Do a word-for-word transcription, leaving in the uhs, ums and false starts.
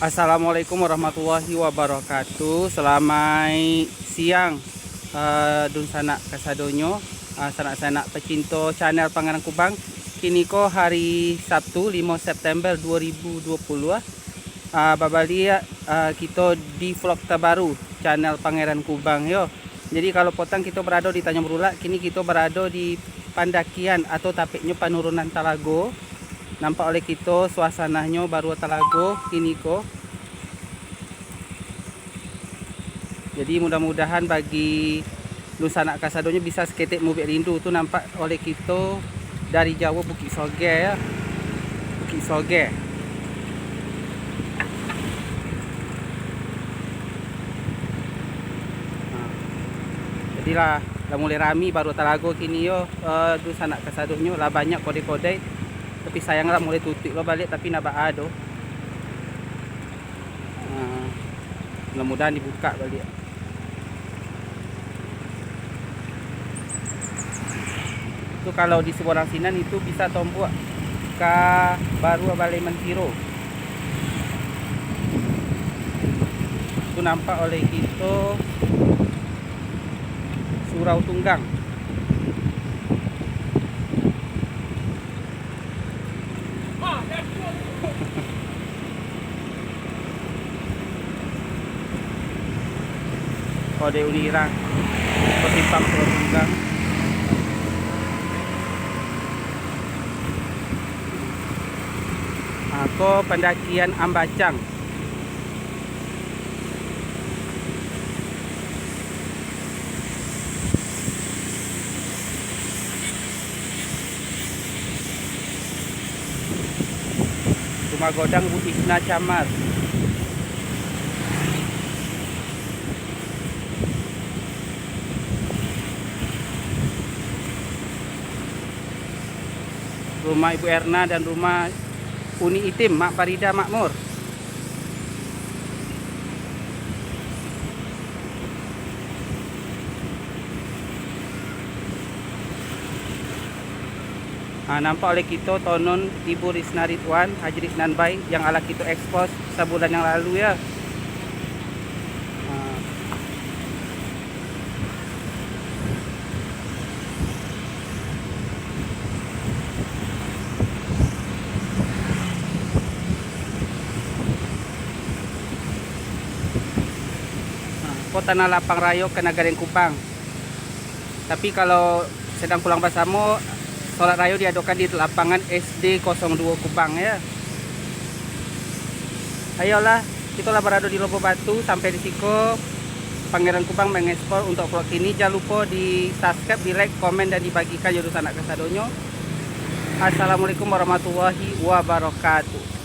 Assalamualaikum warahmatullahi wabarakatuh. Salamaik siang, eh, dunsanak kasadonyo, eh, sanak-sanak pacinto channel Pangeran Kubang. Kiniko hari Sabtu, limo September dua ribu dua puluh, ah. Ah, babaliak, ah, kito di vlog terbaru channel Pangeran Kubang yo. Jadi, kalau potang kito barado di Tanjung Barulak, kini kito barado di pandakian atau tapeknyo panurunan talago. Nampak oleh kito suasananyo Barua Talago kiniko. Jadi, mudah-mudahan bagi dunsanak kasadonyo bisa saketek mubuik rindu. Tu nampak oleh kito dari jauah Bukik Soge, ya. Bukik Soge. Nah, jadilah, lah mulai rami Barua Talago kini yo, eh, dunsanak kasadonyo, lah banyak kodai-kodai. Tapi sayang lah, mulai tutuik lo baliak, tapi ndak baa doh. Nah, mudah-mudahan dibukak baliak. Tu kalau di Sibolangit sinan itu bisa tombuak ka Barua Balai Mansiro. Tu nampak oleh kito Surau Tunggang. Kodai Unirang, ko simpang Surau Tunggang. Ah, ko pandakian Ambacang. Rumah Godang Bu Isna Camar. Rumah Ibu Erna dan rumah Uni Itim, Mak Farida Makmur. Ah, nampak oleh kito tonon Ibu Risna Ridwan, Haji Ridnan Bai, yang alah kito expose sabulan yang lalu, ya. Ah. Nah, ko tanah lapang rayo ka Nagari Kubang. Tapi kalau sadang pulang basamo, solat rayo diadokan di lapangan S D kosong duo Kubang, ya. Ayolah, kito lah barado di Lobo Batu, sampai di siko Pangeran Kubang mengekspor untuk vlog kini. Jan lupo di-subscribe, di-like, komen, dan dibagikan yo dunsanak kasadonyo. Assalamualaikum warahmatullahi wabarakatuh.